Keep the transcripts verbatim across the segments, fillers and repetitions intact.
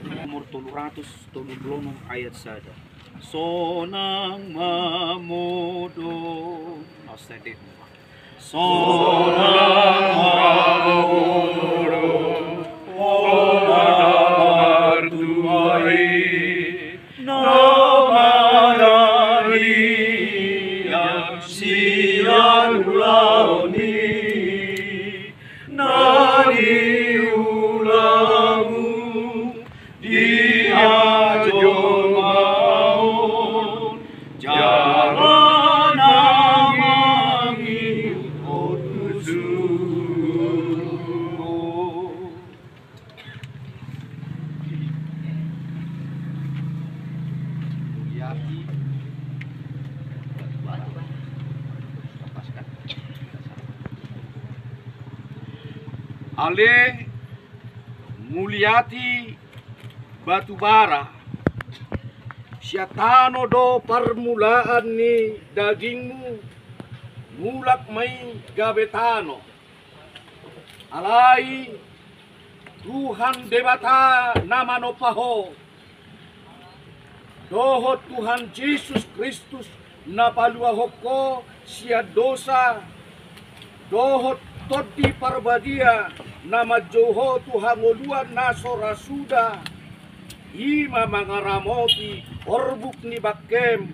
Nomor tolu ratus tolu pulu onom ayat sada. Sonang ma modom. Sonang ma modom, Ho na martua i, na maraliat sian ulaon i, na niulamu di jolma on, jala na mangihut tu surgo. Ale muliati batu bara, sian tano do parmulaan ni dagingmu, mulak ma i gabe tano. Alai Tuhan Debata na manompa ho, dohot Tuhan Jesus Kristus na paluahon ho sian dosa, dohot Tondi Parbadia na manjou ho tu hangoluan na so ra suda, i ma mangaramoti orbuk ni bangkem,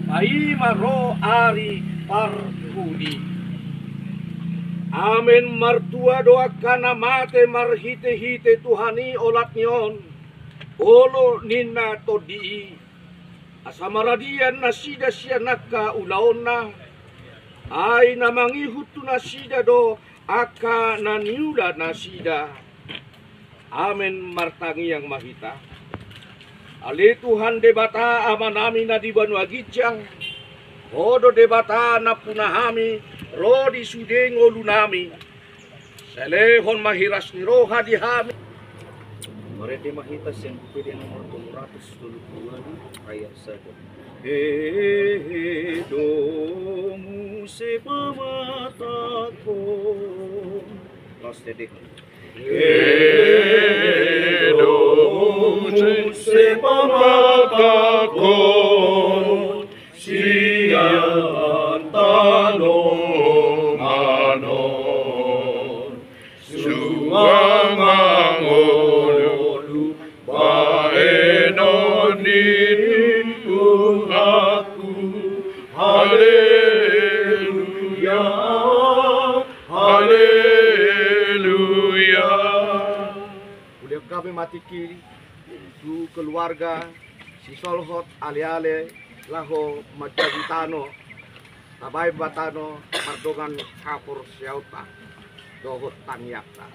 paima ro ari parpudi. Amen. Martua do angka na mate marhitehite Tuhan i olat ni on, olo ninna Tondi i, asa maradian nasida sian angka ulaonna, ai na mangihut tu nasida do angka na niula nasida. Amen. Martangiang ma hita. Ale Tuhan Debata Amanami na di banua ginjang, Ho do Debata nampuna hami ro di sude ngolunami. Sai lehon ma hiras ni roha di hami. Marende ma hita sian Buku Ende nomor tolu ratus tolu pulu ualu ayat sada. Hehe, domu se pamatangkon. Las tedek. Hehe, domu se pamatangkon sian tano on, suang mangolu bahenon ni Tuhanku. Haleluya, haleluya. Uli gabe ma tingki tu keluarga sisolhot aleale laho manjadi tano, tabaen ma tano mardongan haporseaonta dohot tangiangta.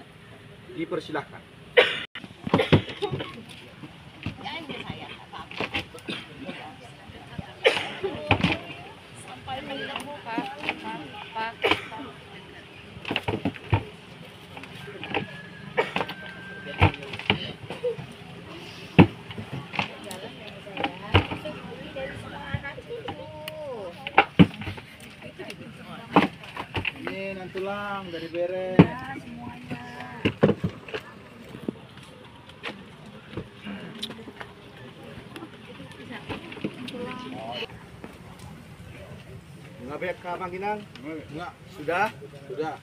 Dipersilahkan. Ini nantulang dari bere. Nga be angka amang inang? Nga. Sudah? Sudah.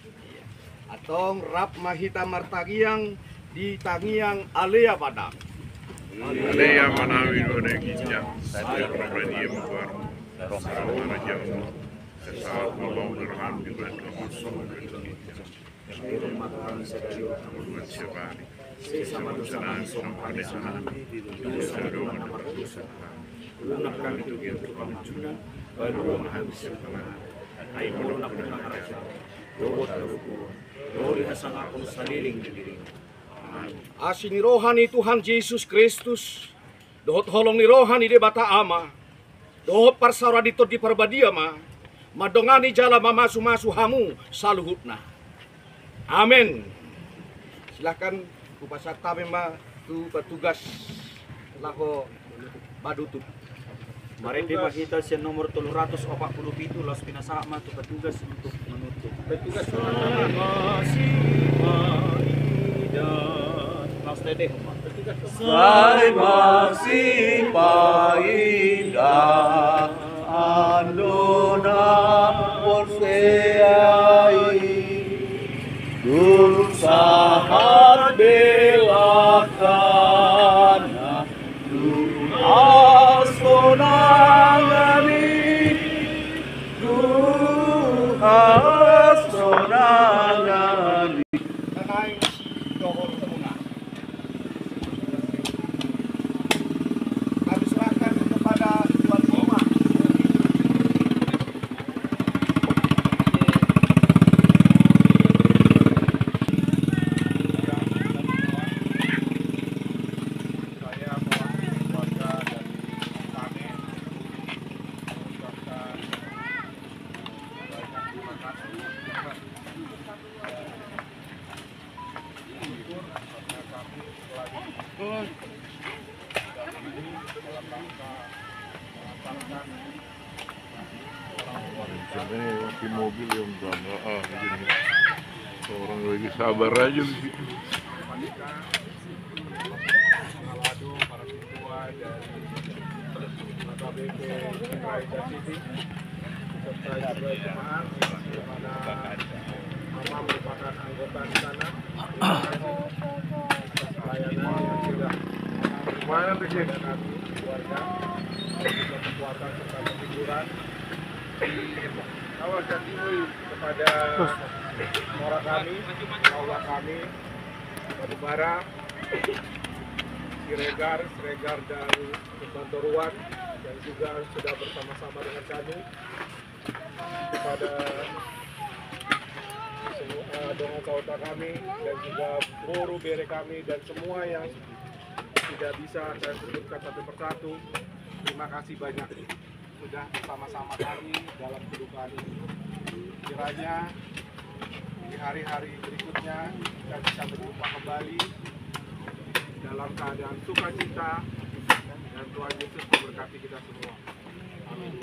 Antong rap ma hita martangiang di tangiang Ale Amanami. Ale Amanami na di banua ginjang, sai roha ni Amanami, sai roha ni Amanami, sai roha ni Amanami. Asi ni roha ni Tuhan Jesus Kristus, dohot holong ni roha ni Debata Ama, dohot parsaoran ni Tondi Parbadia ma mandongani jala mamasumasu hamu saluhutna. Amen. Silahkan hupasahat hami ma tu petugas laho manutup. Marende ma hita sian nomor tolu ratus opat puluh pitu, laos pinasahat ma tu petugas untuk menutup. Petugas. Laos tende ma. Sai masipaida ando na porsea i, dung sahat belakangna tu hasonangan i, tu hasonangan i. Kami serahkan kepada tuan rumah. Saya mewakili keluarga dari Pane mengucapkan banyak terima kasih. Ini pakai mobil yang bangga, ah, ini. Orang lagi sabar aja di situ. Para ketua dari H K B P Raja City, beserta juga jemaat, di mana Mama merupakan anggota di sana. Terima kasih atas pelayanan yang sudah diberikan kepada kami, keluarga, untuk kekuatan serta kejujuran. Awas, hati-hati kepada orang kami, Allah kami, Batubara, Siregar, Siregar dan Bantoruan, yang juga sudah bersama-sama dengan kami, kepada semua, eh, dongan saudara kami dan juga guru bere kami dan semua yang tidak bisa saya sebutkan satu persatu. Terima kasih banyak sudah bersama-sama kami dalam kedukaan ini. Kiranya di hari-hari berikutnya kita bisa berjumpa kembali dalam keadaan sukacita, dan Tuhan Yesus memberkati kita semua. Amin.